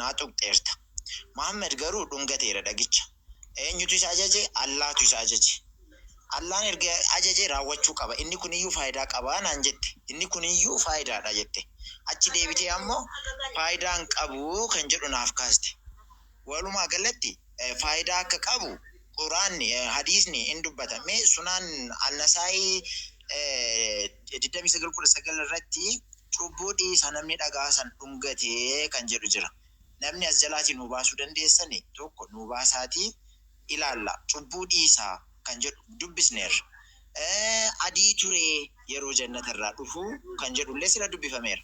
sanaa tuqxeerta. Muhammad garuu dhungateera dhagicha. Eenyutu isa ajaje? Allaatu isa ajaje. Allaan erga ajaje raawwachuu qaba. Inni kuniyyuu faayidaa qaba naan jette. Inni kuniyyuu faayidaadha jette. Achi deebitee ammoo faayidaa hin qabu kan jedhu naaf kaaste. Walumaa galatti faayidaa akka qabu Quraanni, hadiisni in dubbata. Mee Sunaan Al-Nasaa'ii 29 19 irratti cubbuu dhiisa namni dhagaa san dhungate kan jedhu jira. Namni as jalaatii nuu baasuu dandeessani tokko nuu baasaatii ilaalla. Cubbuu dhiisa kan jedhu dubbisneerra. Adii ture yeroo jannata irraa dhufu kan jedhullee sila dubbifameera.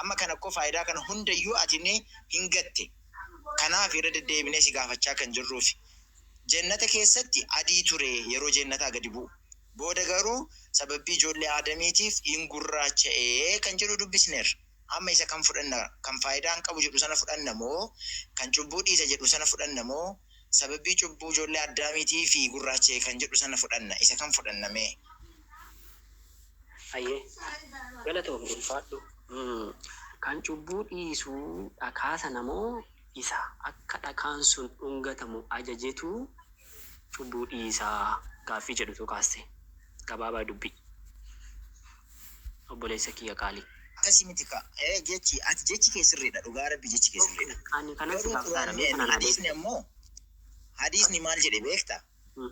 Amma kana koo faayidaa kana hundayyuu ati ni hin gatte. Kanaaf irra deddeebinee si gaafachaa kan jirruufi. Jannata keessatti adii ture yeroo jennataa gadi bu'u. Booda garuu sababbii ijoollee Aadamiitiif in gurraacha'e kan jedhu dubbisneerra. Amma isa kam fudhanna? Kan faayidaa hin qabu jedhu sana fudhanna moo kan cubbuu dhiisa jedhu sana fudhanna moo sababbii cubbuu ijoollee Addaamiitiifi gurraacha'e kan jedhu sana fudhanna? Isa kam fudhanna mee? Hayyee. Galatoomi ulfaadhu. Kan cubbuu dhiisu dhakaa sana moo isa akka dhakaan sun dhungatamu ajajetu cubbuu dhiisa gaaffii jedhutu kaaste. Gabaabaa dubbii. Obboleessa kiyya qaalii. Akkasi miti ka ee jechi ati jechi kee sirriidha dhugaa rabbi jechi kee Ok sirriidha ani kanan si garuu gaafataara quraanni mee kana naa hadiisni deebisi. ammoo hadiisni maal jedhe beekta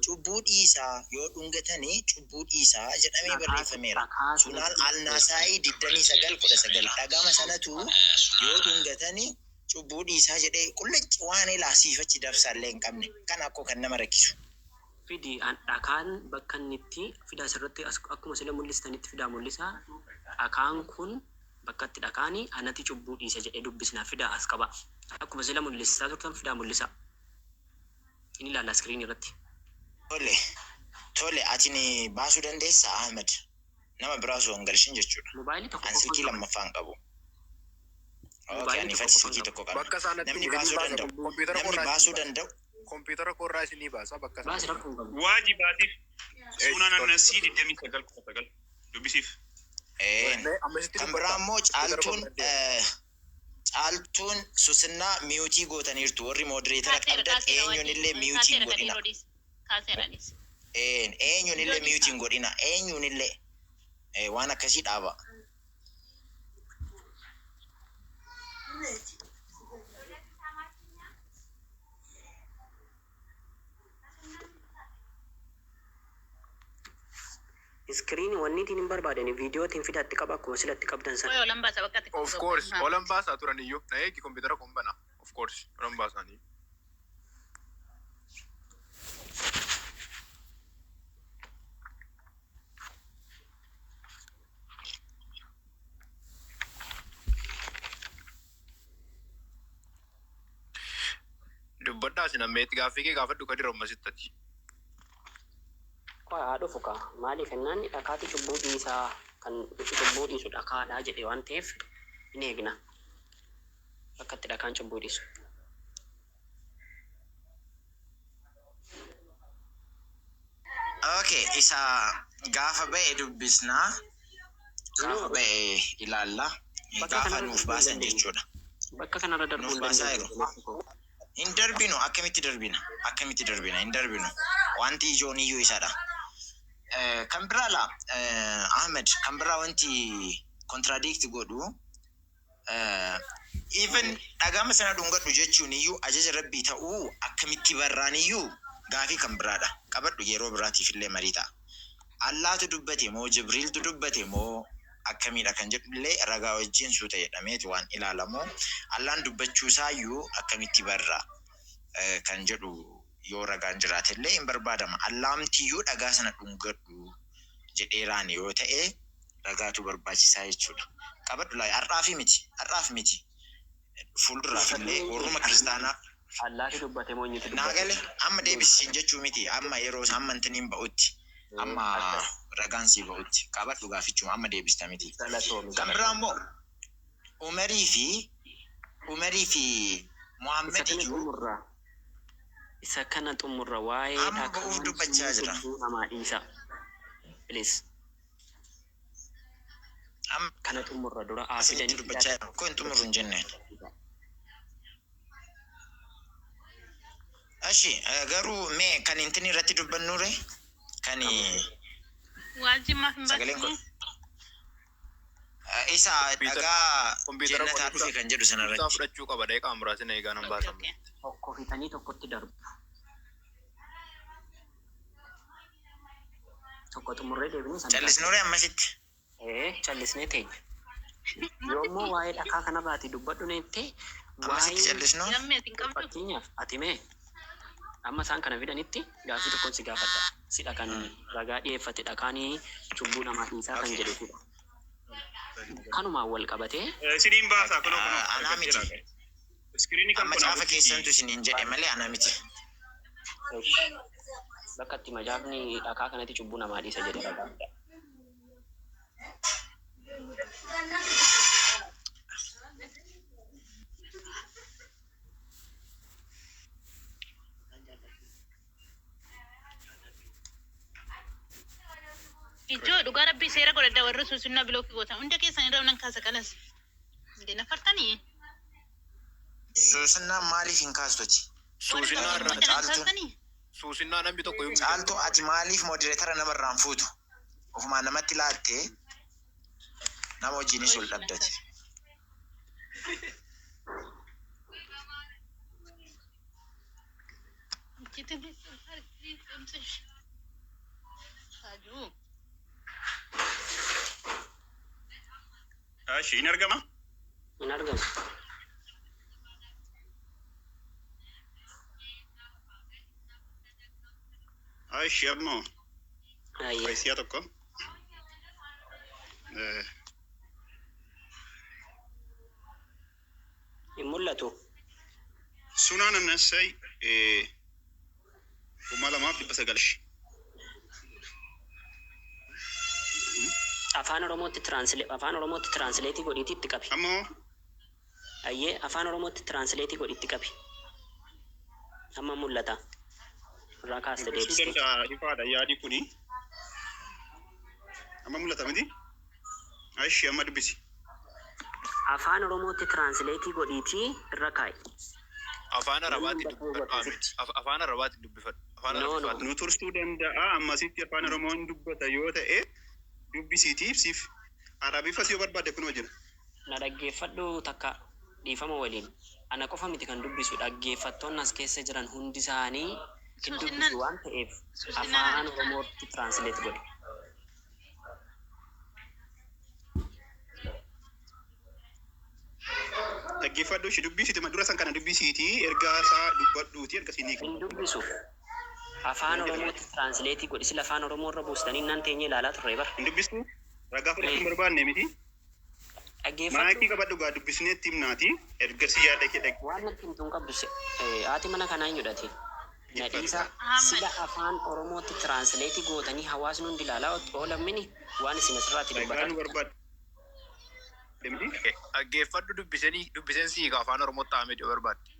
cubbuu dhiisaa yoo dhungatani cubbuu dhiisaa jedhamee Dhakaa barreeffameera dhakaa Sunaan sanatti Al-Nasaa'ii 29 19 dhagama sanatu yoo dhungatani cubbuu dhiisaa jedhee qullicci waan ilaa siif achi dabsaallee hin qabne kana akkoo kan nama rakkisu. Fidi an dhakaan bakka inni itti fidaa asirratti as akkuma sila mul'istanitti fidaa mul'isaa dhakaan kun bakka itti dhakaani anati cubbuu dhiisa jedhee dubbisnaa fidaa as qabaa akkuma sila mul'isaa turtan fidaa mul'isaa in ilaalla screen irratti. Tole tole atini baasuu dandeessaa Ahmed? Nama biraa osoo hin galchin jechuudha. Mobaayilii tokko An qofan silkii qaba. lammaffaa hin qabu. Okay, Mobaayilii ani tokko ifatti qofan silkii qaba. tokko qabna. Bakka isaa natti Namni himi baasuu isinii baasa danda'u kompiitara namni koorraa isinii baasuu baasa. danda'u Kompiitara koorraa isinii baasa bakka isaa Baasi natti rakkoo himi. hin qabu. Waaji baasiif. Eesh Sunan tole An-Nasii tole. 29 19 dubbisiif. Een. Mee amma isitti Kan biraa dubbadhaa immoo kompiitara koo Caaltuun biran deema. Caaltuun Susinnaa mute gootaniirtu warri moderator Kaaseera qabdan kaaseera eenyuun waajjii illee mute hin kaaseera godhina. kadiiroo dhiis kaaseera dhiis. Een eenyuun Yoo illee mute dhiisaa. hin godhina eenyuun illee waan akkasii dhaaba. Screen wanniitiin hin barbaadani viidiyootiin fida itti qaba akkuma sila itti qabdan Qoy sana. olan baasa bakka ati Of qofa course qabdu. olan baasaa turan iyyuu na eegi kompiitara koon bana of course olan baasaanii. Dubbadhaa isin amma itti gaaffii kee gaafadhu Kadir amma sitti ati. Qoy haa dhufu kaa maaliif jennaan dhakaatu cubbuu dhiisaa kan cubbuu dhiisu dhakaadha jedhe waan ta'eef hin eegna bakka itti dhakaan cubbuu dhiisu. Ok isa gaafa ba'e dubbisna gaafa No ba'e ilaalla bakka gaafa kanarra nuuf darbuu hin baasan dandeenyu. jechuudha. Bakka kanarra darbuu Nuuf hin baasaa dandeenyu jiru. obboleessa koo. Hin darbinu akkamitti darbina akkamitti darbina hin darbinu wanti ijoon iyyuu isadha. Kan biraa laa Ahmed kan biraa wanti contradict godhu Even dhagama sana dhungadhu jechuun iyyuu ajaja Rabbii ta'uu akkamitti barraan iyyuu gaafii kan biraadha. Qabadhu yeroo biraatiif illee marii ta'a. Allaatu dubbate moo Jibriiltu dubbate moo akkamiidha kan jedhu illee ragaa wajjin suuta jedhameeti waan ilaalamu. Allaan dubbachuu isaayyuu akkamitti barra kan jedhu yoo ragaan jiraate illee hin barbaadama. Allaamtiyyuu dhagaa sana dhungadhu jedheeraan yoo ta'e ragaatu barbaachisaa jechuudha. Qabadhu laa har'aafi miti har'aaf miti fuulduraaf illee warruma kiristaanaa Allaatu dubbate moo eenyutu naa dubbate? gale amma deebisi siin jechuu miti amma yeroo amma intiniin ba'utti amma Akkas. ragaan sii ba'utti qabadhu gaafichuma amma deebista miti. Galatoomi Kan biraa galatoomi. immoo Umarii fi Umarii fi Isa Muhammad kana iyyuu xumurra. Isa kana xumurra waa'ee amma ba'uuf dhakaan dubbachaa sunii jira. cubbuu namaa dhiisa. Please. Amma Kana xumurra dura haa isinitti fidanii dubbachaa fidaa jira. Koo hin xumurru hin jenneen. Ashi garuu mee kan intini irratti dubbannure kan Waajjii maaf hin sagaleen kun baasne? Isa Kompiitara dhagaa kompiitara jennataa dhufe kan jedhu sana ibsaa irratti. fudhachuu qaba daqiiqaa muraasni eegaa nan Okay, baasa. okay. Tokko fixanii tokkotti darbu. Tokko xumurree deebinee san Callisnuure ammasitti. Ee, callisnee teenya. Yoommoo waa'ee dhakaa kanarraati dubbadhu neettee Ammasitti waa'ee callisnuu. Gammee isin qabdu? Fakkeenyaaf ati mee amma isaan kana fidanitti gaaffii tokkoon si gaafadha. Sidha kan ragaa dhiyeeffate dhakaanii cubbuu namaa dhiisaa kan jedhu fidha. Kanumaan wal qabatee Isiniin baasaa kunoo kunoo Anaa miti. argadheera. Iskiriinii kan Amma kunaa caafa keessantu isiniin jedhe malee anaa miti. Bakka itti macaafni dhakaa kanatti cubbuu namaa dhiisa jedhe ragaa fida. Ijoo dhugaa rabbii seera godhadha warri suusinnaa bilookii gootan hunda keessan irra nan kaasa kalas. Hindi nafartanii? Suusinnaan maaliif hin kaastuti? Warri Suusinnaa suusinnaa irraa hunda nan Caaltu. kaastanii? Suusinnaa namni tokko yoo Caaltuu, ati maaliif moderator namarraa hin fuutu? Ofumaan namatti laattee nama wajjinis ol Oishi nan dhabdati. kaasa. Saajuu. Ashi hin argama? Hin argamu. Ashi ammoo Ayyee. Faayisiyaa tokko. Hin mul'atu. Sunaan Annasai 2900. Afaan Oromootti translate, Afaan Oromootti translate godhiitii itti qabi. Ammoo Ayyee, Afaan Oromootti translate godhiitti qabi. Amma mul'ata. Irraa kaaste mul'isuu deebiste. Danda'a ifaadha yaadi kuni. Amma mul'ata miti? Ashi amma dubbisi. Afaan Oromootti translate godhiitii irra kaa'i. Afaan Namni Arabaatiin bakka dubbifadhu hubatu Ahmed. sitti. Afaan Arabaatiin dubbifadhu. Afaan No, no. Arabiffaatti. Nu tursuu danda'a ammasitti Afaan Oromoon dubbata yoo ta'e dubbisiitii ibsiif. Arabiffas yoo barbaadde kunoo jira. Na dhaggeeffadhu takka dhiifama waliin. Ana qofa miti kan dubbisu, dhaggeeffattoonni as keessa jiran hundi isaanii hin Suusinnaan dubbisu waan ta'eef suusinnaan Afaan Oromootti translate godhi. Dhaggeeffadhu ishee dubbisiiti dura san kana dubbisiitii ergaa isaa dubbadhuuti ergasii ni Hin dubbisu. Afaan Oromootti translate godhi. Sila Afaan Oromoo irra buustanii naan teenyee ilaalaa turre bara. Hin dubbistu ragaa fudhachuu hin barbaanne miti. Dhaggeeffadhu. Maayikii qabadhu gaa dubbisnee itti himnaati ergasii yaada kee Waan natti himtu hin qabdu. Haati mana kanaa eenyudhati? Na dhaggeeffadhu. dhiisa. Ahmad. Sila Afaan Oromootti translate gootanii hawaasni hundi ilaalaa oolamini waan isin asirraatti Ragaa dubbataa nu turtan. barbaadde miti. Dhaggeeffadhu, dubbisanii dubbiseen siika Afaan Oromootti Ahmed yoo barbaadde.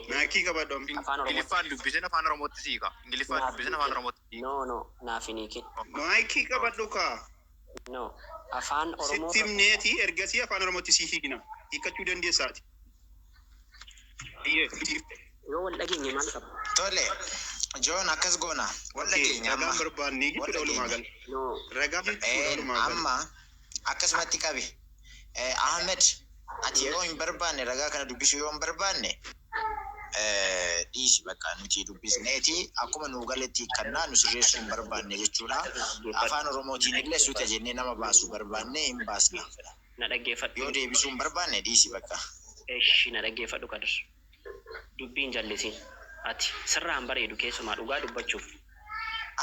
Maayikii qabadhu amma. Afaan Oromootti. Ingiliffaan dubbiseen Afaan Oromootti siika. Ingiliffaan Naaf dubbiseen Afaan hiikin. Oromootti siika. No, no, naaf hin hiikin. Maayikii qabadhu kaa. No, Afaan Oromoo Sitti himneeti ergasii Afaan Oromootti sii hiikna. Hiikkachuu dandeessaati. Iyyee. Yoo wal dhageenye maal qaba? Tole, Joon, akkas goona. Wal dhageenya amma. Ragaan barbaanne Wal jechuudha walumaa dhageenya. gala. No. Ragaa jechuudha walumaa gala. Amma akkasumatti qabi. Ahmed, ati yoo hin barbaanne, ragaa kana dubbisuu yoo hin barbaanne, dhiisi bakka nuti dubbisneeti akkuma nuu galetti kannaa nu sirreessuu hin barbaanne jechuudha. Afaan Oromootiin illee suuta jennee nama baasuu barbaanne hin baasna. Na dhaggeeffadhu. Yoo deebisuu hin barbaanne dhiisi bakka. Eshi, na dhaggeeffadhu Kadir. Dubbiin jallisiin. Ati sirraa hin bareedu keessumaa dhugaa dubbachuuf.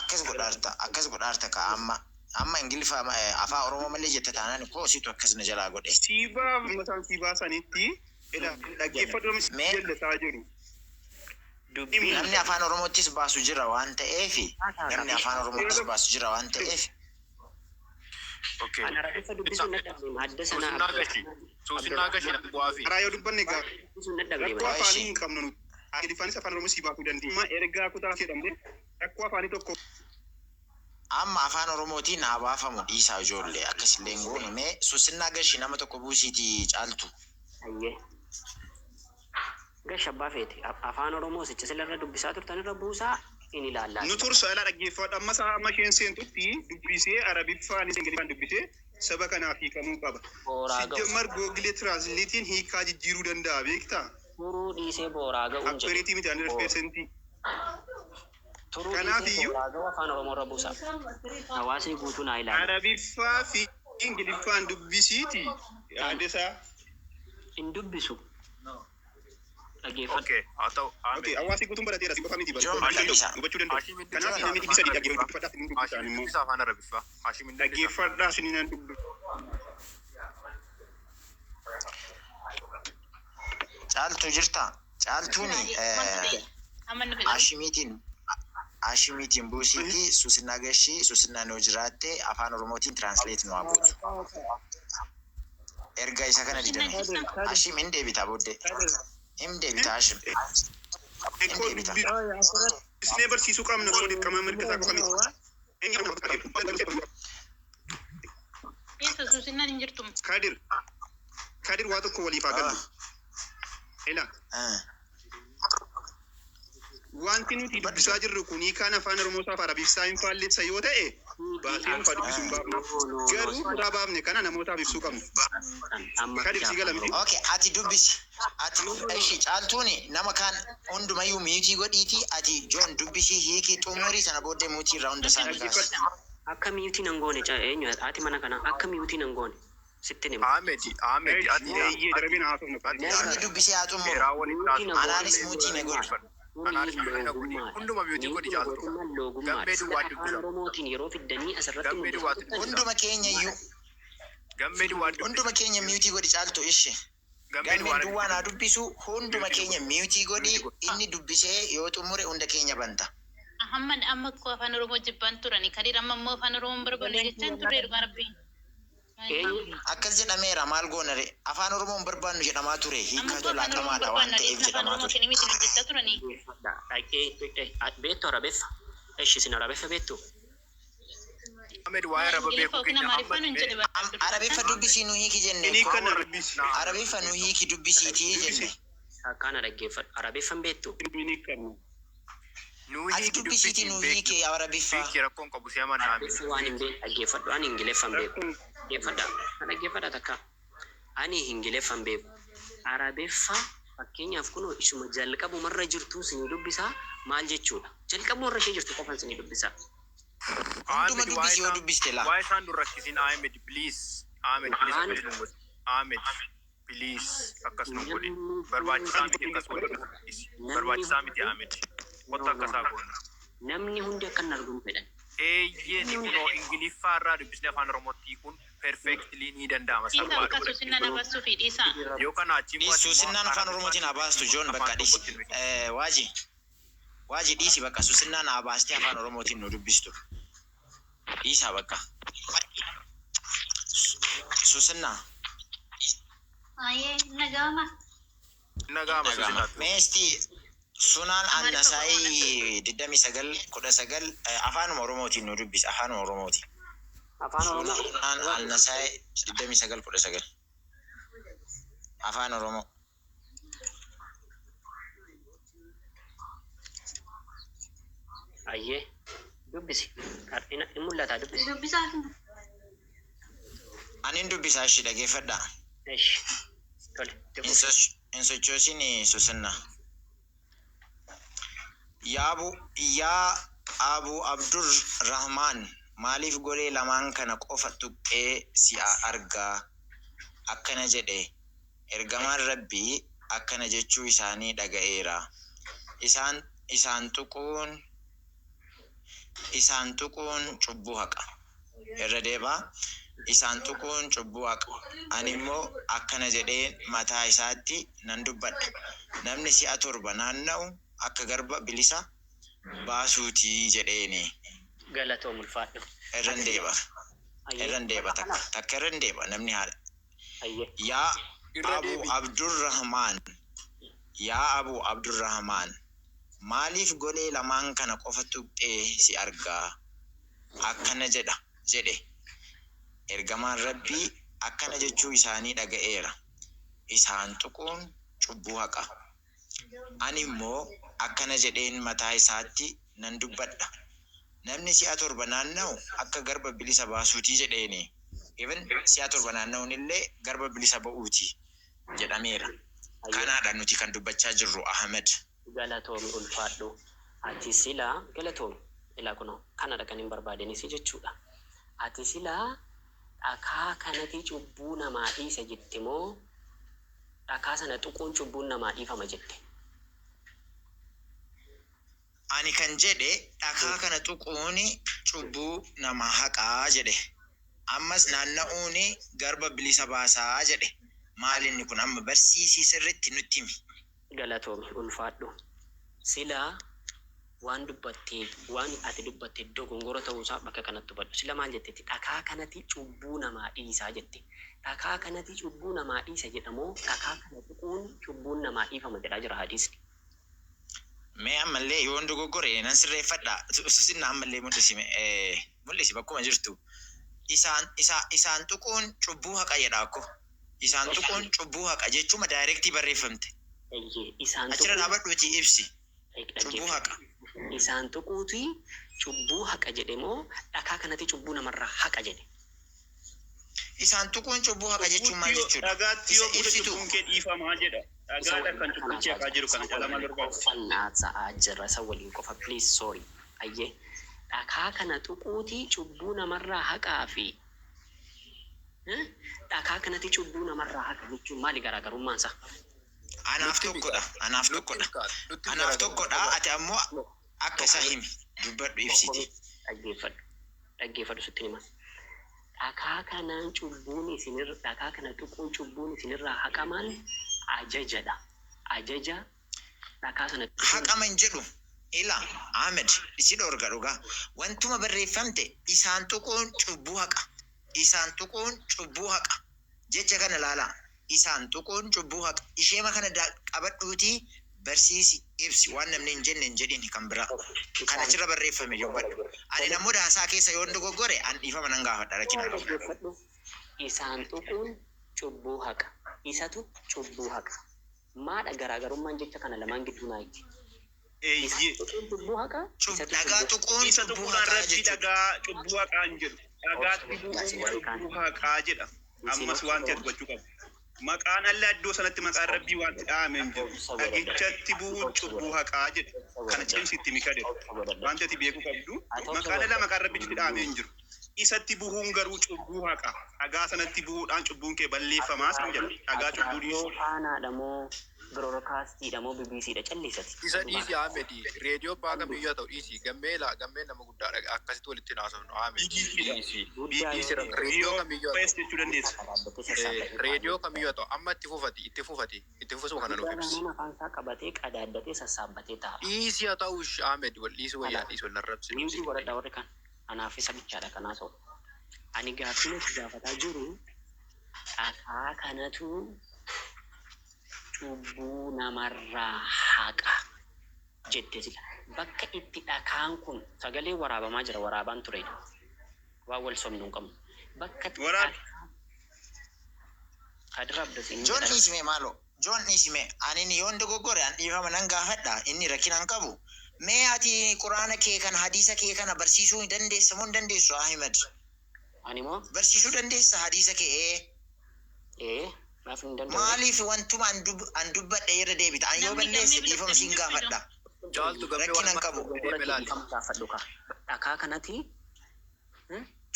Akkas godhaarta ka amma amma Ingiliffa Afaan Oromoo malee jette taanaan koo situ akkas na jalaa godhe. Siibaa mataan siibaa sanitti dhaggeeffadhu Mee jallataa jiru. Dubbiin namni Afaan Oromoottis baasu jira waan ta'eef, namni Afaan Oromoottis baasu jira waan ta'eef. Okay. Ana Arabifa dubbisuun dadhabde adda sanaa. Suusinnaa gashi. Suusinnaa gashi na bu'aa fi. Karaa yoo dubbanne gaa Dubbisuun dadhabde rakkoo malee. afaanii hin qabnu nuti. Ingiliffaanis Afaan Oromoo sii baasuu dandeenya. Amma ergaa kutaa jedhamte rakkoo afaanii tokko Amma Afaan Oromootiin haa baafamu dhiisaa ijoollee, akkasillee hin goonu. Mee suusinnaa gashi, nama tokko buusiitii caaltu. Ayyee. Gashabbaa feete afaan Oromoo sicha sila irra dubbisaa turtan irra buusaa in ilaallaa. Nu tursa ilaa dhaggeeffadhu amma isaa amma isheen seentutti dubbisee Arabiffaan Ingiliffaan dubbisee saba kanaaf hiikamuu qaba. Booraa ga'u. Sijjammar Google Translate'n hiikaa jijjiiruu danda'a beektaa? Turuu dhiisee booraa ga'uun jedhe. Accurate miti 100%. Turuu Kanaaf dhiisee iyyuu booraa ga'u afaan Oromoo irra buusaa. Hawaasni guutuun haa ilaalu. Arabiffaa fi Ingiliffaan dubbisiiti yaada isaa. Hin dubbisu. Dhaggeeffadhu. Okay, haa ta'u. Okay, Ahmed. hawaasni guutuun barateera si qofa miti Joon barachuu danda'u, dubbisa. hubachuu danda'u. Hashim dubbisa Kanaaf namni afaan sadii Arabiffaa. dhaggeeffadhaa isin dubbisaan Hashim immoo. dubbisa afaan Arabiffaa. Hashim dubbisa. Dhaggeeffadhaa isin nan dubbisa. Caaltuu jirtaa? Caaltuuni Amma nu fedhan. Ashimiitiin buusiitii susinnaa gashii susinnaan yoo jiraatte afaan Oromootiin translate nu haa gootu. Erga isa kana Susinnaan didame. jirta? Hashim hin deebita booddee. Hin deebita Hashim. Hin Ekkoo deebita. dubbisnee barsiisuu qabna osoo dirqama mirga isaa qofa miti. Eessa susinnaan hin jirtu? Kadir, Kadir waa tokko waliif haa gallu. Ila, wanti nuti dubbisaa jirru kun hiikaan afaan Oromoo isaaf Arabiffaa hin faallessa yoo ta'e baasee nuuf haa dubbisu hin baafna. Garuu kutaa baafne kana namootaaf ibsuu qabna. Amma Kadir si gala miti. Okay, ati dubbisi. Ati ishi caaltuuni nama kaan hundumayyuu mute godhiiti ati Joon dubbisii hiikii xumurii sana booddee mute irraa hunda isaanii kaasi. Akka mute nan goone eenyu haati mana kanaa akka mute nan goone sittin hima. Ahmed, Ahmed, ati Eeyyee darabeen haasofna. ati Inni dubbisee haa xumuru. seeraa waliin Mute na Anaanis goone mute na godhi. Anaanis mute na godhi. Hunduma mute godhi caaltu. Loogummaadha. Gammee duwwaa Afaan dubbisa. Oromootiin yeroo fiddanii asirratti Gammee mul'isaa duwwaatu turtan. Hunduma keenya iyyuu Gammee duwwaa dubbisa. hunduma keenya mute godhi caaltu ishi. Gammee Gammeen duwwaa duwwaan haa dubbisu hunduma keenya mute godhi inni dubbisee yoo xumure hunda keenya banta. Ahmad amma koo afaan Oromoo jibbaan turani. Kadir amma immoo afaan Oromoo hin barbaanne jechaan turre dhugaa rabbii. Eenyu Akkas jedhameera maal goona re afaan Oromoo hin barbaannu jedhamaa ture Amma hiikaa koo afaan Oromoo hin tolaaqamaadha waan barbaanne ta'eef afaan jedhamaa Oromoo ture. kenni miti jechaa turani. Dhaqee beektu Arabeffa. Eshi isin Arabeffa beektu? Ahmed waa'ee araba Ingiliffa beekuu yookiin keenya Amaariffaa nun jedhe Arabeffa dubbisii nu hiiki jenne. Inni kana dubbisi. Arabeffa nu hiiki dubbisiitii jenne. Akkaana dhaggeeffadhu. Arabeeffan beektu? Inni kana. Nu Ati hiiki dubbisiitii dubbisiin nu beeknu. hiiki Arabiffaa. Hiiki rakkoon qabu si amanna Ahmed. Arabeffa waan hin beekne dhaggeeffadhu. Ani Ingiliffan beeku. Dhaggeeffadha. Dhaggeeffadha takka. Ani Ingiliffan beeku. Arabeffa fakkeenyaaf kunoo isuma jalqabumarra jirtu isinii dubbisaa maal jechuudha? Jalqabumarra ishee jirtu qofan isinii dubbisaa. Hunduma Ahmed waa'ee dubbisi yoo isaan dubbiste laa. waa'ee isaan nun rakkisin Ahmed please. Ahmed please Waan akkas nun godhi. Ahmed please akkas nun godhi. Barbaachisaa miti akkas godhi. Namni Barbaachisaa miti Ahmed. Wanta akkasaa goona. Namni hundi akka hin arguun fedhan. Eeyyee kunoo Ingiliffaa irraa dubbisnee afaan Oromootti hiikuun perfectly ni danda'ama Dhiisaa salphaadha bakka susinnaan abaasuu fi dhiisaa. Yoo kana achi immoo Dhiis susinnaan afaan Oromootiin haa baastu Joon bakka dhiisi. Waaji. Waaji dhiisi bakka susinnaan haa baastee afaan Oromootiin nu dubbistu. Dhiisaa bakka. Susinnaa. Ayyee nagama. Nagama susinnaatu. Meesti sunaan Annasaayii 29:19 afaanuma Oromootiin nu dubbisa afaanuma Oromootiin. Afaan Oromoo. Sunaan Annasaayii 29:19 afaan Oromoo. Ayyee dubbisi. In mul'ata dubbisi. Dubbisaa. Anin dubbisaa ishii dhageeffadhaa. Eshi. Tole. Hin sochoosin susinna. Yaa Abu Abdur Rahmaan maaliif golee lamaan kana qofa tuqxee si'a argaa akkana jedhe ergamaan Rabbii akkana jechuu isaanii dhaga'eera. Isaan tuquun cubbuu haqa. Irra deebaa isaan tuquun cubbuu haqa. Ani immoo akkana jedheen mataa isaatti nan dubbadha. Namni si'a torba naanna'u akka garba bilisa baasuutii jedheeni. Galatoom ulfaadhu. Irran deeba. Irran deeba takka. Takka irran deeba namni haadha. Ayyee. Yaa Irra Abu deebi. Abdurrahmaan. Yaa Abu Abdurrahmaan. Maaliif golee lamaan kana qofa tuqxee si argaa? Akkana jedha jedhe. Ergamaan Rabbii akkana jechuu isaanii dhaga'eera. Isaan tuquun cubbuu haqa. Ani immoo akkana jedheen mataa isaatti nan dubbadha. Namni si'a 7 naanna'u akka garba bilisa baasuutii jedheeni. Even si'a 7 naanna'uun illee garba bilisa ba'uuti jedhameera. Hayyee. Kanaadha nuti kan dubbachaa jirru Ahmed. Galatoomi ulfaadhu. Ati silaa galatoomi. Ilaa kunoo kanadha kan hin barbaadenis jechuudha. Ati silaa dhakaa kanati cubbuu namaa dhiisa jette moo dhakaa sana tuquun cubbuun namaa dhiifama jette? Ani kan jedhe dhakaa kana tuquun cubbuu namaa haqaa jedhe. Ammas naanna'uun garba bilisa baasaa jedhe. Maal inni kun amma barsiisii sirriitti nutti himi. Galatoomi ulfaadhu. Silaa waan dubbatte waan ati dubbatte dogongora ta'uusaa bakka kanatti hubadhu. Sila maal jettetti dhakaa kanati cubbuu namaa dhiisaa jette. Dhakaa kanati cubbuu namaa dhiisa jedha moo dhakaa kana tuquun cubbuun namaa dhiifama jedhaa jira hadiisni. Mee ammallee yoon dogoggore nan sirreeffadha. Sinna ammallee mul'isi mul'isi bakkuma jirtu. Isaan isa isaan tuquun cubbuu haqa jedha akko. Isaan tuquun cubbuu haqa jechuma daayirektii barreeffamte. Eeyyee isaan Achirra tuquun dhaabadhuutii ibsi. Cubbuu dhaggeeffadhu. haqa. Isaan tuquuti cubbuu haqa jedhe moo dhakaa kanatti cubbuu namarraa haqa jedhe. Isaan tuquun cubbuu haqa jechuun Cubbuutti maal yoo jechuudha? dhagaatti Isa yoo buute ibsitu. cubbuun kee dhiifamaa jedha. Isa Dhagaadha waliin kan qofa cubbuchi naasaa haqaa jira. jiru Isa kana caalaa maal waliin barbaachisa? qofa naasaa jira. Isa waliin qofa please sorry. Ayyee dhakaa kana tuquuti cubbuu namarraa haqaa fi dhakaa kanatti cubbuu namarraa haqa jechuun maali garaagarummaan isaa? Anaaf Nutti himi tokkodha. kaa. Anaaf Nutti tokkodha. himi kaa. Nutti himi Anaaf garaagarummaa tokkodha. qabaadha. Ati ammoo No, akka tokko isaa miti. himi. Dubbadhu Tokko ibsiti. miti. Dhaggeeffadhu. Dhaggeeffadhu sitti hima. Dhakaa kanaan cubbuun isinirra dhakaa kana tuquun cubbuun isinirraa haqamaan ajajadha. Ajaja dhakaa sana tuquun Haqama hin jedhu. Ila Ahmed isi dhorga dhugaa. Wantuma barreeffamte isaan tuquun cubbuu haqa. Isaan tuquun cubbuu haqa. Jecha kana ilaalaa. Isaan tuquun cubbuu haqa. Isheema kana qabadhuutii barsiisi ibsi waan namni hin jenne hin jedhin kan biraa. Kan isaan achirra barreeffame dubbadhu. Ani namoota haasaa keessa yoon dogoggore an dhiifama nan gaafadha rakkina qabu. dhaggeeffadhu. Isaan tuquun cubbuu haqa. Isatu cubbuu haqa. Maadha garaagarummaan jecha kana lamaan gidduu naa itti. Isaan Eeyyee. tuquun cubbuu haqa. Isatu Dhagaa cubbuu tuquun Isa cubbuu tuquudhaan haqaa rabbi jechuudha. dhagaa cubbuu haqaa hin jedhu. Dhagaatti obsa bu'uun isin warri kaan. cubbuu haqaa jedha. Isin Ammas obsa wanti ati godhadha. hubachuu qabdu. Maqaan Allah iddoo sanatti maqaan rabbii wanti dhaame hin jiru. Obsa godhadha. Dhagichatti bu'uun Obsa cubbuu godhadha. haqaa jedha. Obsa Kana godhadha. cimsi itti mikadhe. Obsa godhadha. Wanti ati beekuu qabdu Ati obsa maqaan Allah godhadha. maqaan rabbiitti dhaame hin jiru. Isatti bu'uun garuu cubbuu haqa. Dhagaa sanatti bu'uudhaan cubbuun kee Ati balleeffamaa sin jedha. raadiyoo Dhagaa ati cubbuu raadiyoo dhiisu. faanaadha moo biroodkaastiidha moo BBCdha callisati. Isa Odumaa dhiisi Ahmed. Reediyoo abbaa callis. kamiyyuu haa ta'u dhiisi. Gammeela gammeen nama guddaadha. Akkasitti walitti hin haasofnu Ahmed. BBCdha. Dhiisi. Guddaa Dhiisi yoo ta'e reediyoo kamiyyuu haa BOS ta'u. jechuu dandeessa. dhaabbatee sassaabbatee taa'ee. Reediyoo kamiyyuu haa ta'u. Amma itti fufati itti fufati itti fufusuma kana nuuf Guddaa ibsi. taanaan afaan isaa qabatee qadaaddatee sassaabbatee taa'a. Dhiisi haa ta'u Ahmed wal dhiisi wayyaa Kanaaf dhiisi wal arrabsi niwutii dhiisi. godhadha warri kaan. Anaaf isa bichaadha kanaa ta'u. Ani gaaffii nuti gaafataa jiru dhakaa kanatu cubbuu namarraa haqa jette sila. Bakka itti dhakaan kun sagalee waraabamaa jira waraabaan turedha. Waan wal sobnu hin qabnu. Bakka itti Waraabi. dhakaa Kadir Abdas inni Joon jedhama. dhiisime maaloo. Joon dhiisime. Ani yoon dogoggore an dhiifama nan gaafadha. Inni rakkina hin qabu. Mee ati quraana kee kana hadiisa kee kana barsiisuu hin dandeessa moo hin dandeessu Ahmed? Ani moo Barsiisuu dandeessa hadiisa kee ee. ee maaf hin danda'u. Maaliif wantuma an dubbadhe irra deebita? An yoo Namni gammee balleesse dhiifama biloktanii siin jirtu iddoo. gaafadha. Caaltu gammee Rakkina waan hin qabu. deeme Dogongora kee laali. dhiifama gaafadhu ka. Dhakaa kanati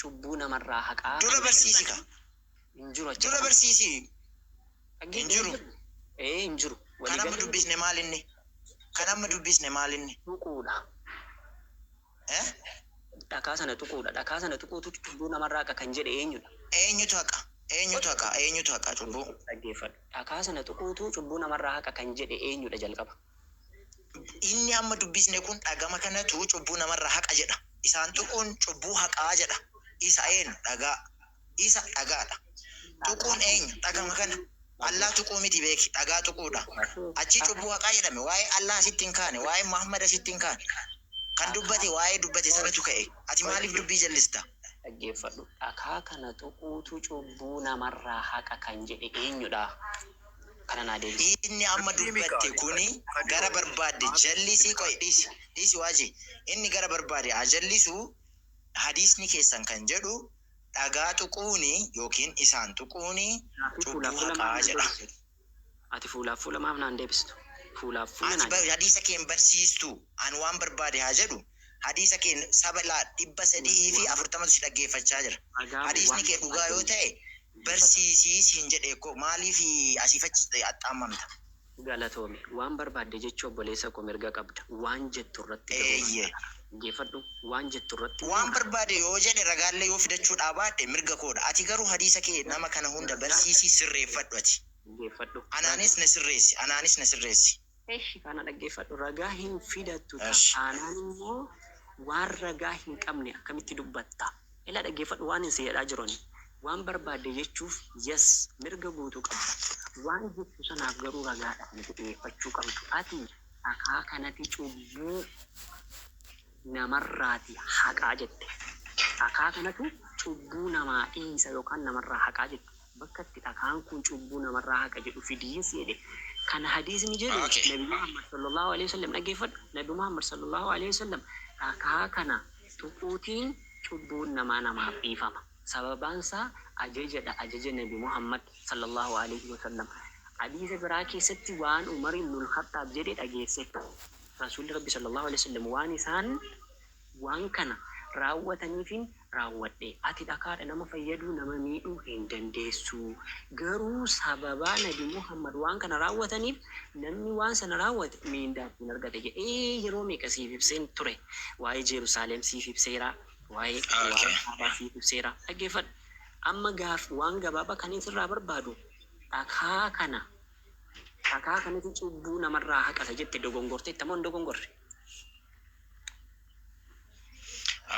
cubbuu namarraa haqaa Dura kan jedhu barsiisi ka. hin jiru achi Dura kana. barsiisi. Hin Dhaggeeffadhu hin jiru. jiru. Ee hin jiru. Kan amma Waliigallee dubbisne maal inni? Kan amma dubbisne maal inni? tuquudha. Eh? Dhakaa sana tuquudha. Dhakaa sana tuquutu cubbuu namarraa haqa kan jedhe eenyudha? Eenyutu haqa? Eenyutu haqa? Eenyutu haqa cubbuu? Dhaggeeffadhu. Dhakaa sana tuquutu cubbuu namarraa haqa kan jedhe eenyudha jalqaba? Inni amma dubbisne kun dhagama kanatu cubbuu namarraa haqa jedha. Isaan tuquun cubbuu haqaa jedha. Isa eenyu dhagaa. Isa dhagaadha. Dhakaa Tuquun sana eenyu dhagama kana. tuquutu Allaa tuquu miti beeki dhagaa tuquudha. Achi cubbuu haqaa jedhame waa'ee Allaa asitti hin kaane waa'ee Muhammad asitti hin kaane. Kan dhakaa dubbate waa'ee dubbate sanatu ka'e. Ati maaliif dubbii jallista? dhaggeeffadhu. Dhakaa kana tuquutu cubbuu namarraa haqa kan jedhe eenyudha? Kana naa deebisi. Inni amma Dubbii mika dubbatte kuni gara kadiroo barbaadde maaf jallisii qoy dhiisi dhiisi waaji inni gara barbaade haa jallisu. Hadiisni keessan kan jedhu dhagaa tuquuni yookiin isaan tuquuni Gaaffii cubbuu fuulaaf fuula maaf haqaa naan jedha. deebistu? Ati fuulaaf fuula maaf naan deebistu? Fuulaaf fuula Ati naan hadiisa keen barsiistu an waan barbaade haa jedhu. Hadiisa keen saba laa 340tu si dhaggeeffachaa jira. Ragaa Hadiisni waan kee dhugaa yoo barbaadde ta'e barsiisii siin jedhe koo maaliif asiif achi axxaamamta? Galatoomi. Waan barbaadde jechuu obboleessa koo mirga qabda. Waan jettu irratti garuu Eeyyee. ragaadha. Dhaggeeffadhu. Waan jettu irratti immoo Waan ragaa. barbaade yoo jedhe ragaallee yoo fidachuu dhaabaadhe mirga koodha. Ati garuu hadiisa kee nama kana hunda Ragaa barsiisii sirreeffadhu ati. dhaggeeffadhu. Anaanis Ragaa na sirreessi. Anaanis na sirreessi. Eshi kana dhaggeeffadhu. Ragaa hin fidattu Eshi. taanaan immoo waan ragaa hin qabne akkamitti dubbatta? Ila dhaggeeffadhu waan hin si jedhaa jiru ani. Waan barbaadde jechuuf yes mirga guutuu qabda. Waan jettu sanaaf garuu ragaadhaan dhiyeeffachuu qabdu. Ati dhakaa kanati cubbuu namarraati haqaa jette. Dhakaa kanatu cubbuu namaa dhiisa yookaan namarraa haqaa jette. Bakka itti dhakaan kun cubbuu namarraa haqa jedhu fidiin si jedhe. Kana hadiisni jedhu Okay. Nabi Muhammad sallallahu alaihi wasallam dhaggeeffadhu. Nabi Muhammad sallallahu alaihi wasallam dhakaa kana tuquutiin cubbuun namaa namaaf dhiifama. Sababaan isaa ajajadha ajaja Nabi Muhammad sallallahu alaihi wasallam. Hadiisa biraa keessatti waan Umar ibnul Khattaab jedhe dhageesse. Rasuulli Rabbi sallallahu alaihi wasallam waan isaan waan kana raawwataniifin raawwadhe. Ati dhakaadha nama fayyaduu nama miidhuu hin dandeessu. Garuu sababaa Nabi Muhammad waan kana raawwataniif namni waan sana raawwate miindaa ittiin argate jedhee yeroo meeqa siif ibseen ture. Waa'ee Jerusalem siif ibseera. Waa'ee Okay. waa'ee Kaabaa siif ibseera. Dhaggeeffadhu. Amma gaaf waan gabaabaa kan sirraa barbaadu dhakaa kana dhakaa kanatti cubbuu namarraa haqata jette dogongorteetta moo hin dogongorre?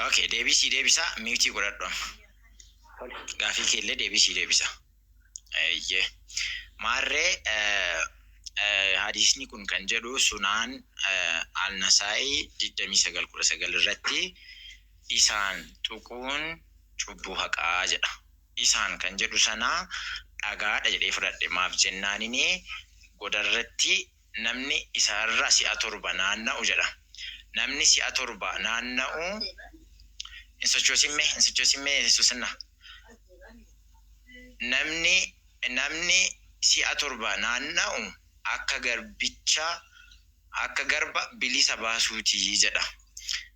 Okay, deebisii deebisaa mute godhadhu amma. Tole. Gaafii keellee deebisii deebisa. Eeyyee. Maarree hadiisni kun kan jedhu Sunaan Al-Nasaa'ii 2919 irratti isaan tuquun cubbuu haqaa jedha. Isaan kan jedhu sana dhagaadha jedhee fudhadhe. Maaf jennaanini godarratti namni isaarra si'a 7 naanna'u jedha. Namni si'a 7 naanna'u hin sochoosimme hin sochoosimme susinna. Namni si'a 7 naanna'u akka garbicha akka garba bilisa baasuuti jedha.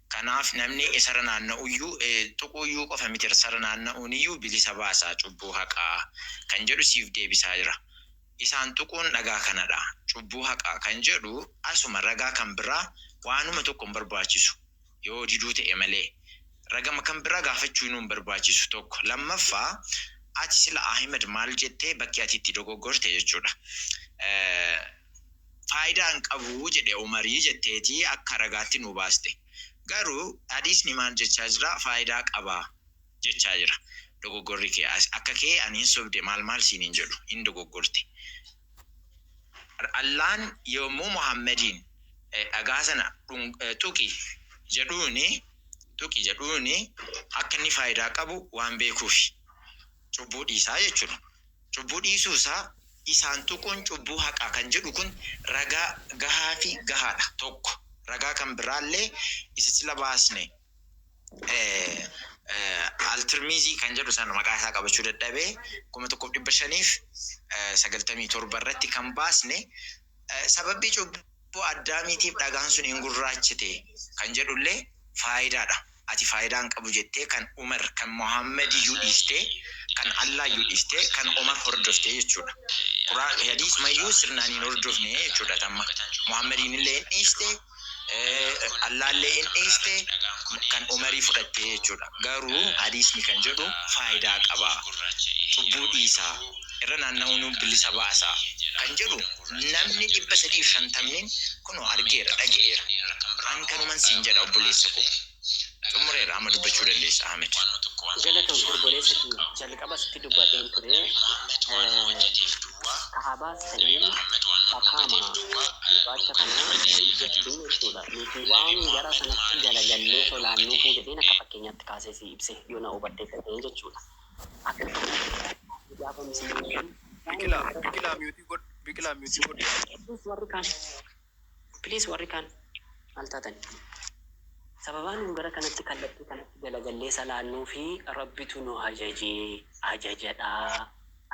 Kanaaf namni isarra naanna'uyyuu tuquuyyuu qofa miti isarra naanna'uuniyyuu bilisa baasaa cubbuu haqaa kan jedhu siif deebisaa jira. Isaan tuquun dhagaa kanadha. Cubbuu haqaa kan jedhu asuma ragaa kan biraa waanuma tokko hin barbaachisu yoo diduu ta'e malee. Ragama kan biraa gaafachuu hin barbaachisu tokko. Lammaffaa ati sila Ahmed maal jettee bakki ati itti dogoggorte jechuudha. Faayidaa hin qabu jedhe Umarii jetteetii akka ragaatti nu baaste. Garuu hadiisni maal jechaa jira? Faayidaa qaba jechaa jira. Dogoggorri kee akka kee ani hin sobde maal maal siin hin jedhu hin dogoggorte. Allaan yommuu Muhammadiin dhagaa sana tuqi jedhuuni tuqi jedhuuni akka inni faayidaa qabu waan beekuufi. Cubbuu dhiisaa jechuudha. Cubbuu dhiisuu isaa isaan tuquun cubbuu haqaa kan jedhu kun ragaa gahaa fi gahaadha tokko. Ragaa kan biraallee isa sila baasne Altirmizii kan jedhu sana maqaa isaa qabachuu dadhabee 1597 irratti kan baasne sababii cubbuu Addaamiitiif dhagaan sun hin gurraachite kan jedhullee faayidaadha. Ati faayidaa hin qabu jettee kan Umar kan Muhammad iyyuu dhiistee kan Allah iyyuu dhiistee kan Umar hordoftee jechuudha. Quraan hadiis mayyuu sirnaan hin hordofne jechuudha tamma. Muhammadiin illee hin dhiiste Allah illee hin dhiiste kan Umarii fudhattee jechuudha. Garuu hadiisni kan jedhu faayidaa qaba. Cubbuu dhiisaa irra naanna'uun bilisa baasaa kan jedhu namni 350 kunoo argeera dhaga'eera. An kanuman siin jedha obboleessa koo. Xumureera amma dubbachuu dandeessa Ahmed. Galatoon obboleessa kiyya jalqaba sitti dubbadheen ture Kaabaas ta'ee dhakaama gurraacha kana jedhu jechuudha. Nuti waan gara sanatti galagallee solaannuufuu jedheen akka fakkeenyaatti kaasee si ibse yoo na hubadhe ta'ee jechuudha. Akka gaafa misii Biqilaa, biqilaa mute godhu. Biqilaa mute godhi. Please warri kaan. Please warri kaan. Maal taatan? Sababaa nuun gara kanatti kallattii kanatti galagallee salaannuu fi Rabbitu nu ajajee ajajadha.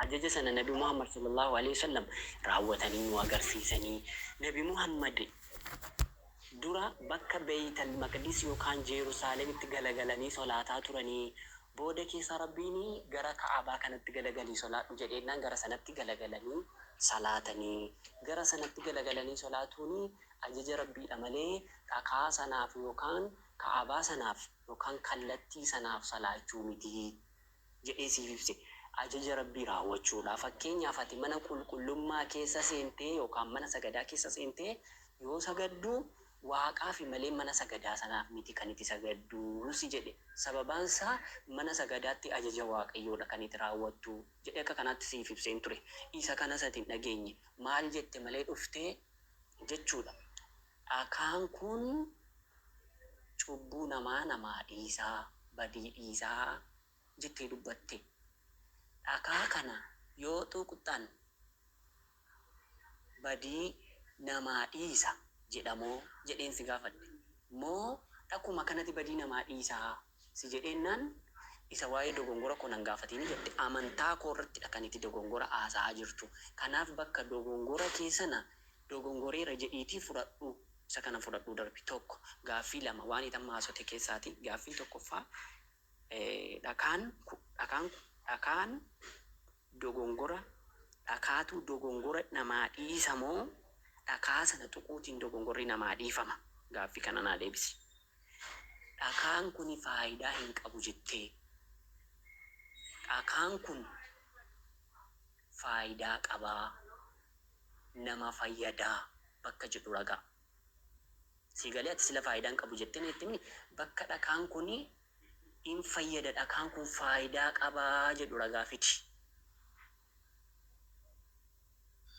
Ajaja sana Nabi Muhammad sallallahu alaihi wasallam raawwatanii nu agarsiisanii. Nabi Muhammad dura bakka Beeytal Maqdis yookaan Jeerusaalemitti galagalanii solaataa turanii, booda keessa Rabbiin gara Ka'abaa kanatti galagalii solaadhu jedheennaan gara sanatti galagalanii salaatanii. Gara sanatti galagalanii solaatuun ajaja Rabbiidha malee dhakaa sanaaf yookaan Ka'abaa sanaaf yookaan kallattii sanaaf salaachuu miti jedhee siif ibse. Ajaja Rabbii raawwachuudha. Fakkeenyaaf, ati mana qulqullummaa keessa seentee yookaan mana sagadaa keessa seentee yoo sagaddu Waaqaafi malee mana sagadaa sanaaf miti kan iti sagaddu si jedhe. Sababaan isaa mana sagadaatti ajaja Waaqayyoodha kan iti raawwattu jedhee akka kanaatti siif ibseen ture. Isa kanas ati hin dhageenye. Maal jette malee dhuftee jechuudha. Dhakaan kun cubbuu namaa namaa dhiisa, badii dhiisa jettee dubbatte. Dhakaa kana yoo tuqxan badii namaa dhiisa jedha moo jedheen si gaafadhe. Moo dhakuma kanati badii namaa dhiisa si jedheennaan isa waa'ee dogongora koo nan gaafatini jette. Amantaa koo irrattidha kan iti dogongora haasa'aa jirtu. Kanaaf bakka dogongora kee sana dogongoreera jedhiitii fudhadhu. Isa kana fudhadhuu darbi. Tokko. Gaaffii lama waan iti amma haasote keessaati. Gaaffiin tokkoffaa dhakaan dhakaan dhakaan dogongora dhakaatu dogongora namaa dhiisa moo dhakaa sana tuquutiin dogongorri namaa dhiifama? Gaaffii kana naa deebisi. Dhakaan kuni faayidaa hin qabu jettee. Dhakaan kun faayidaa qabaa, nama fayyadaa bakka jedhu ragaa. Sii galee? Ati sila faayidaa hin qabu jettee natti himni, bakka dhakaan kuni in fayyada, dhakaan kun faayidaa qabaa jedhu ragaa fidi.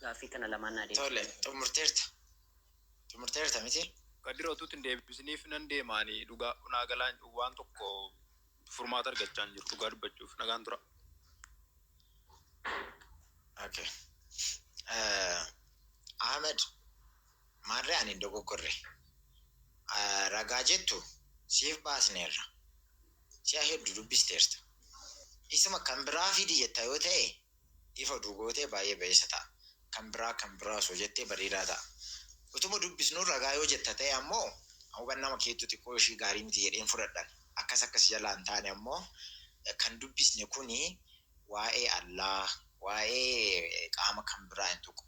Gaaffii kana lamaan naa deebisi. Tole, xumurteerta. Xumurteerta miti? Kadir, otuutti hin deebisiniif nan deema ani. Dhugaa naa galaan waan tokko furmaata argachaa hin jiru, dhugaa dubbachuuf. Nagaan tura. Okay. Ahmed, maarree ani hin dogoggorre. Ragaa jettu siif baasneerra. Si'a hedduu dubbisteerta. Isuma kan biraa fidi jetta yoo ta'e, ifa oduu gootee baay'ee ba'eessa ta'a. Kan biraa kan biraa osoo jettee bareedaa ta'a. Utuma dubbisnuu ragaa yoo jetta ta'e ammoo hubannama keettu xiqqoo ishii gaarii miti jedheen fudhadhan. Akkas akkas jalaa hin taane ammoo kan dubbisne kuni waa'ee Allah, waa'ee qaama kan biraa hin tuqu.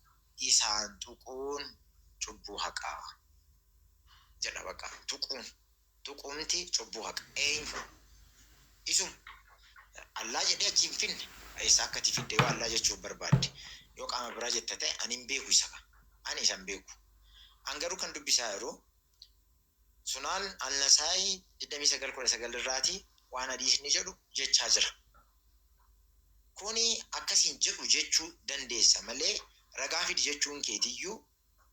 Isaan tuquun cubbuu haqaa jedha baqa. Tuquun tuqumti cubbuu haqa. Eenyu? Isuma. Allah jedhee achi hin finne. Eessa akka ati fidde yoo Allah jechuuf barbaadde. Yoo qaama biraa jetta ta'e ani hin beeku isa ka. Ani isa hin beeku. An garuu kan dubbisaa jiru Sunaan Al-Nasaa'i 2919 irraati waan hadiisni jedhu jechaa jira. Kuni akkasiin jedhu jechuu dandeessa malee ragaa fidi jechuun keetiyyuu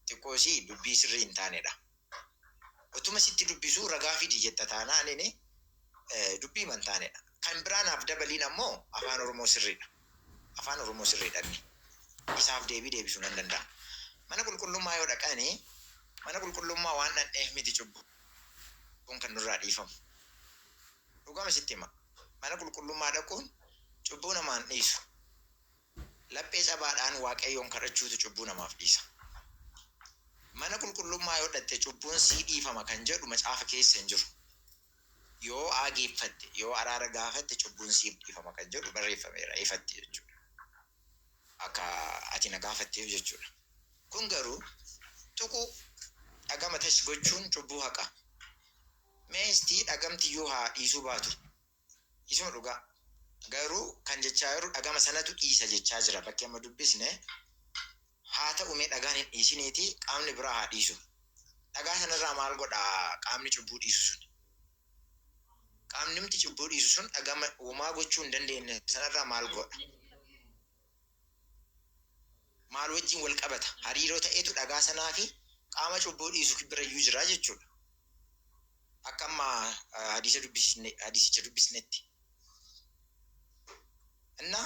xiqqoo isii dubbii sirrii hin taanedha. Utuma sitti dubbisuu ragaa fidi jetta taanaan inni dubbii hin taanedha. Kan biraa naaf dabaliin ammoo Afaan Oromoo sirriidha. Afaan Oromoo sirriidha inni. Isaaf deebii deebisuu nan danda'a. Mana qulqullummaa yoo dhaqani, mana qulqullummaa waan dhandheef miti cubbuun kan nurraa dhiifamu. Dhugama sitti hima. Mana qulqullummaa dhaquun cubbuu namaan dhiisu. Laphee cabaadhaan Waaqayyoon kadhachuutu cubbuu namaaf dhiisa. Mana qulqullummaa yoo dhatte cubbuun sii dhiifama kan jedhu macaafa keessa hin jiru. Yoo aageeffatte, yoo araara gaafatte cubbuun siif dhiifama kan jedhu barreeffameera ifatti jechuudha. Akka ati na gaafatteef jechuudha. Kun garuu tuquu dhagama touch gochuun cubbuu haqa. Mee istii dhagamtiyyuu haa dhiisuu baatu. Isuma dhugaa. Garuu kan jechaa jiru dhagama sanatu dhiisa jechaa jira. Bakki amma dubbisne haa ta'u, mee dhagaan hin dhiisiniiti qaamni biraa haa dhiisu. Dhagaa sanarraa maal godha qaamni cubbuu dhiisu sun? Qaamnimti cubbuu dhiisu sun dhagama homaa gochuu hin dandeenye sanarraa maal godha? Maal wajjin wal qabata? Hariiroo ta'etu dhagaa sanaa fi qaama cubbuu dhiisu birayyuu jira jechuudha. Akka amma hadiisa dubbisne, hadiisicha dubbisnetti. Inna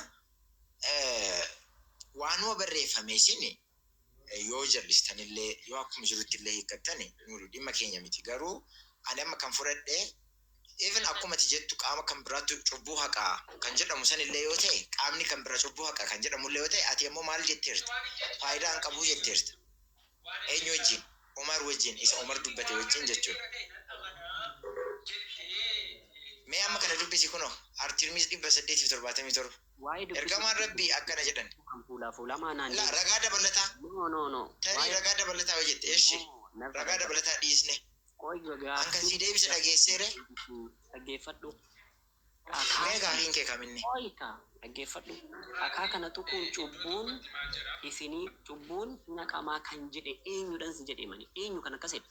waanuma barreeffame isin Yoo jallistanillee, yoo akkuma jiruttillee hiikkattani, nu dhimma keenya miti. Garuu ani amma kan fudhadhe, even akkuma ati jettu qaama kan biraattu cubbuu haqaa kan jedhamu sanillee yoo ta'e, qaamni kan biraa cubbuu haqa kan jedhamullee yoo ta'e, ati ammoo maal jetteerta? Faayidaa hin qabuu jetteerta. Eenyu wajjin? Umar wajjin, isa Umar dubbate wajjin jechuudha. Mee amma kana dubbisi kunoo, Artirmiis 877. Waa'ee dubbisa Ergamaan Rabbii akkana jedhan. kan fuulaa fuulamaa naan La ragaa dabalataa. No, no, no. Tarii Waa'ee ragaa dabalataa yoo jette, eshi. No, Ragaa dabalataa dhiisne. Qoy. An kan sii deebise dhageesseere. Dhaggeeffadhu. Mee gaafiin kee kaminni? Qoyka, dhaggeeffadhu. Dhakaa kana tuquun cubbuun isinii cubbuun naqamaa kan jedhe eenyudhan si jedhe mani? Eenyu kan akkas jedhe?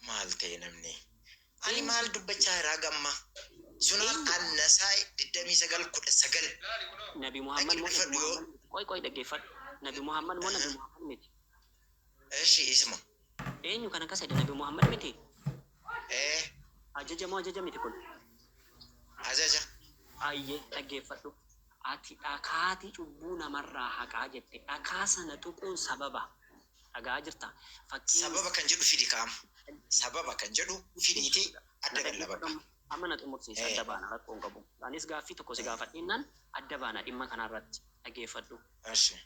Maal ta'e namni? Ani maal dubbachaa jiraa gamma? Sunan An-Nasa'i 29 19. Nabi Muhammad moo Nabi Dhaggeeffadhu yoo. Muhammad? Qoy, qoy, dhaggeeffadhu. Nabi Muhammad moo Nabi Muhammad miti? Eshi, isuma. Eenyu kan akkas jedhe? Nabi Muhammad miti? Ee. Ajaja moo ajaja miti kun? Ajaja. Ayyee, dhaggeeffadhu. Ati dhakaati cubbuu namarraa haqaa jette. Dhakaa sana tuquun sababa. Dhagaa jirta. Fakkeenya. Sababa kan jedhu fidi kaama. Sababa kan jedhu fidiiti adda galla bakka. Amma na xumursiisa, adda baana, rakkoo hin qabu. Anis gaaffii tokko si gaafadhinnaan adda baana dhimma kanarratti, dhaggeeffadhu. Eshi.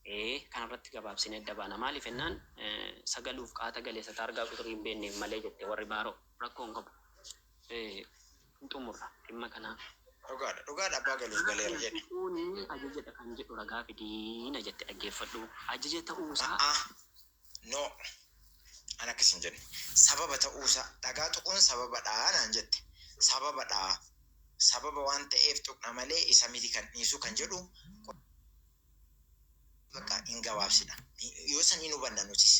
Ee, kanarratti gabaabsine adda baana. Maaliif jennaan, sagaluuf qaata galeessa taargaa quxurii hin beekneef malee jette warri baaroo, rakkoo hin qabu. Hin xumurra dhimma kanaa. Dhugaadha. Dhugaadha, abbaa galuuf galeera jedhe. Tuquun ajajadha kan jedhu ragaa fidiina jette, dhaggeeffadhu. Ajaja ta'uusaa. Ah, no. An akkas hin jenne. Sababa ta'uusaa, dhagaa tuquun sababadha naan jette. Sababadha. Sababa waan ta'eef tuqna malee isa miti kan dhiisu kan jedhu bakka hin gabaabsina. Yoo san hin hubanna nutis.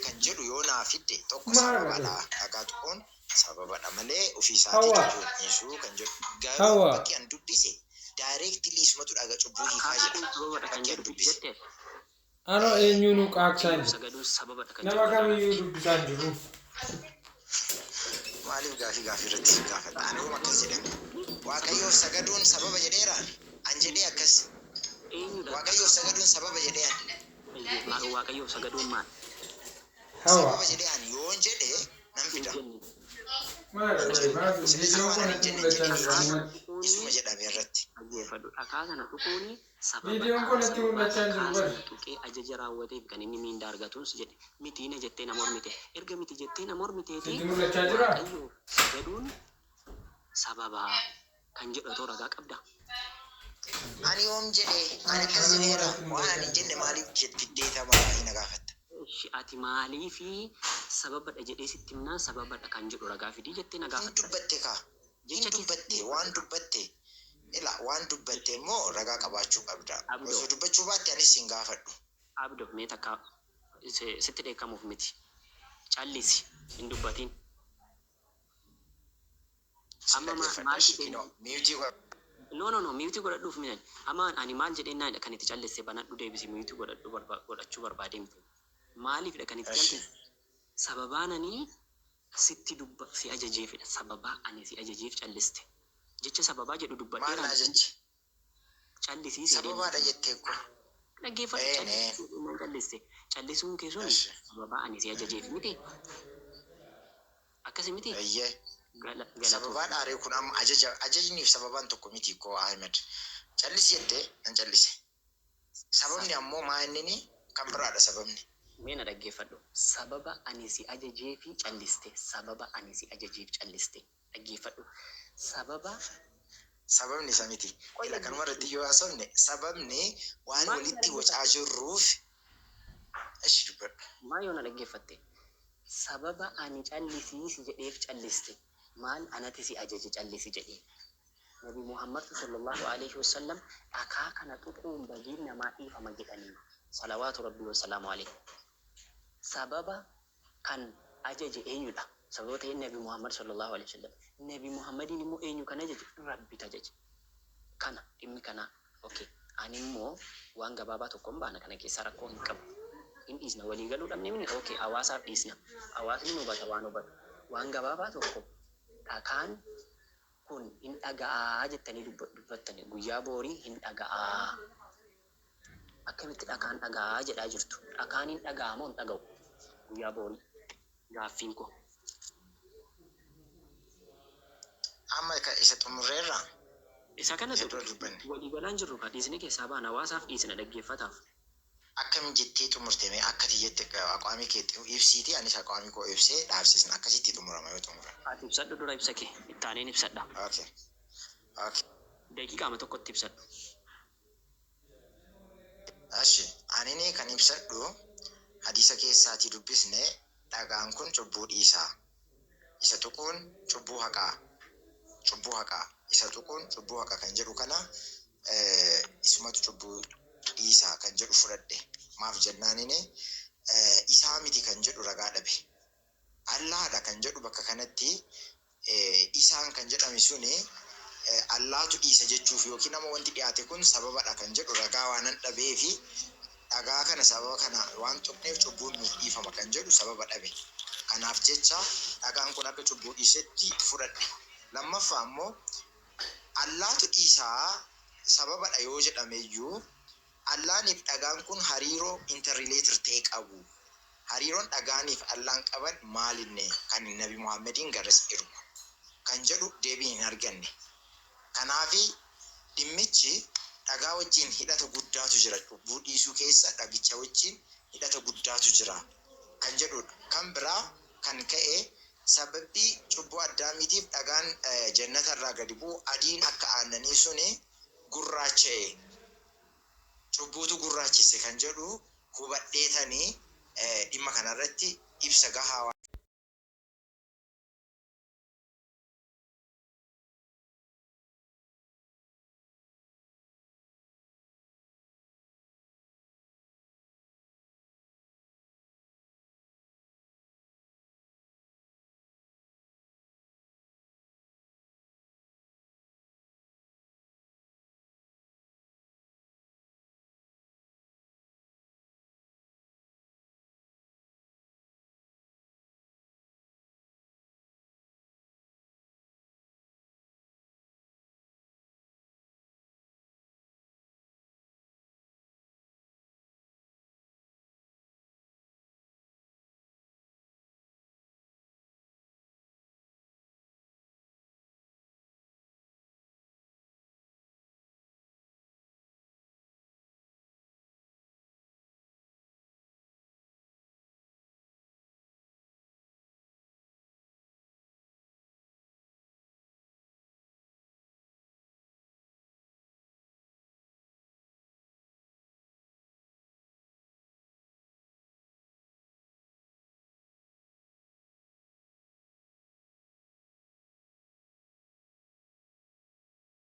Kan jedhu yoo naa fidde tokko Maal sababadha. Dhagaa tuquun sababadha malee ofii isaatii Hawa. cubbuu hin dhiisuu kan jedhu. Garuu Hawa. bakki an dubbise directly isumatu dhagaa cubbuu hiikaa Dhakaa jedha. tuquun sababadha kan Bakki an jedhu dubbise. jette. Anoo eenyuun qaaqsaa Waaqayyoof jiru? sagaduun sababadha kan Nama jedhu ragaa kamiyyuu fidi. dubbisaa hin jiru. Maaliif gaafii gaafii irratti gaafadha? Ani yoom akkas jedhame? Waaqayyoof sagaduun sababa jedheeraan? An jedhee akkas. Eenyudha? Waaqayyoof sagaduun sababa jedhee an. Eeyyee, maal Waaqayyoof sagaduun maal? Hawa. Sababa jedhee an yoon jedhe nan Hin fida. jenne. Maal maal viidiyoon Waan kun ani natti hin jenne mul'achaa jedhe jiru anumatti. isuma jedhame irratti. Dhaggeeffadhu. Dhakaa sana tuquuni Viidiyoon sababadha. kun natti Sababaa mul'achaa hin dhakaa jiru sana bari. tuqee ajaja raawwateef kan inni miindaa argatuun si jedhe. Mitiina jettee na mormite. Erga miti jettee na mormiteeti, Sitti mul'achaa jiraa? Waaqayyoof sagaduun sababaa kan jedhu otoo ragaa qabda. Ani yoom jedhe? Ani akkas Anuma jedheera. natti Waan mul'achaa ani hin jiru. jenne maaliif fiddeeta maa na gaafatta? Ishi, ati maaliifi sababadha jedhee sitti himnaan sababadha kan jedhu ragaa fidii jettee na Hin gaafatta? dubbatte kaa. Hin Jecha dubbatte, keessatti waan dubbatte. Ila waan dubbatte immoo ragaa qabaachuu qabda. Abdoo. Osoo dubbachuu baatte anis hin gaafadhu. Abdo, mee takka sitti dheekkamuuf miti. Callisi, hin dubbatin. Sin Amma dhaggeeffadha. maal Ishi jedheen? kinoo mute godha. No, no, no, mute godhadhuuf miti. Amma ani maal jedheen naanidha kan itti callisse? Banadhu deebisi, mute godhadhu godhachuu barbaadee miti. Maaliifidha kan itti Ishi. callisse? Sababaan ani sitti dubba si ajajeefidha. Sababaa ani si ajajeef calliste. Jecha sababaa jedhu Maal dubbadheera. naa jechi? Callisii jedheen. Sababaadha jettee ko. Dhaggeeffadhu. Een. Callisii jedheen calliste. Callisuun kee sun Ishi. sababaa ani si ajajeef miti. Akkasi miti? Eeyyee. Galatoo. Sababaan aaree kun amma ajaja, ajajniif sababaan tokko miti koo Ahmed. Callisi jettee nan callise. Sababni ammoo maa inni kan biraadha sababni. Mee na dhaggeeffadhu. Sababa ani si ajajeefi calliste. Sababa ani si ajajeef calliste. Dhaggeeffadhu. Sababa Sababni isa miti. Qoy Ila kanuma dhaggeeffadhu. irratti yoo haasofne sababni waan Maal na walitti wacaa dhaggeeffatte? jirruuf ishi dubbadhu. Maa yoo na dhaggeeffatte? Sababa ani callisii si jedheef calliste. Maal anati si ajaje callisi jedhee? Nabi Muhammadtu sallallahu alaihi wasallam dhakaa kana tuquun badiin namaa dhiifama jedhanii. Salawaatu Rabbii wassalaamu alaihi. Sababa kan ajaje eenyudha? Sababa ta'een Nabi Muhammad sallallahu alaihi wasallam. Nabi Muhammadiin immoo eenyu kan ajaje? Rabbitu ajaje. Kana dhimmi kanaa. Okay. Ani immoo waan gabaabaa tokkon baana kana keessaa rakkoo hin qabu. Hin dhiisna walii galuu dhabne minni okay hawaasaaf dhiisna. Hawaasni nu hubata waan hubatu. Waan gabaabaa tokko dhakaan kun hin dhaga'aa jettanii dubbattani. Guyyaa boorii hin dhaga'aa. Akkamitti dhakaan dhaga'aa jedhaa jirtu? Dhakaan hin dhaga'a moo hin dhaga'u? Guyyaa boorii. Gaaffiin koo. Amma ka isa xumurreerraa? Isa kana Isa dura dubbanne. Walii galaan jirru ka dhiisne keessaa baana hawaasaaf dhiisna dhaggeeffataaf. Akkam jettee xumurte mee akka ati jette aqwaamii kee ibsiiti anis aqwaamii koo ibsee dhaabsisna akkasitti xumurama yoo xumurame. Ati ibsadhu dura ibsa kee itti aaneen ibsadha. Okay. Okay. Daqiiqaama tokkotti ibsadhu. Ashi anini kan ibsadhu hadiisa keessaatii dubbisne dhagaan kun cubbuu dhiisaa. Isa tuquun cubbuu haqaa. Cubbuu haqaa. Isa tuquun cubbuu haqa kan jedhu kana isumatu cubbuu dhiisaa kan jedhu fudhadhe. Maaf jennaanini isaa miti kan jedhu ragaa dhabe. Allaadha kan jedhu bakka kanatti isaan kan jedhame suni Allaatu dhiisa jechuuf yookiin amma wanti dhiyaate kun sababadha kan jedhu ragaa waanan dhabeefi dhagaa kana sababa kana waan tuqneef cubbuun nuuf dhiifama kan jedhu sababa dhabe. Kanaaf jecha dhagaan kun akka cubbuu dhiisetti fudhadhe. Lammaffaa immoo Allaatu dhiisaa sababadha yoo jedhameyyuu Allaaniif dhagaan kun hariiroo interrelated ta'e qabu. Hariiroon dhagaaniif Allaan qaban maalinne kan Nabi Muhammadiin garas ergu kan jedhu deebii hin arganne. Kanaafi dhimmichi dhagaa wajjin hidhata guddaatu jira, cubbuu dhiisuu keessa dhagicha wajjin hidhata guddaatu jira kan jedhuudha. Kan biraa kan ka'e sababbii cubbuu Addaamiitiif dhagaan jannata irraa gadi bu'u adiin akka aannanii suni gurraacha'e. Cubbuutu gurraachise kan jedhu hubadheetani dhimma kanarratti ibsa gahaa waan.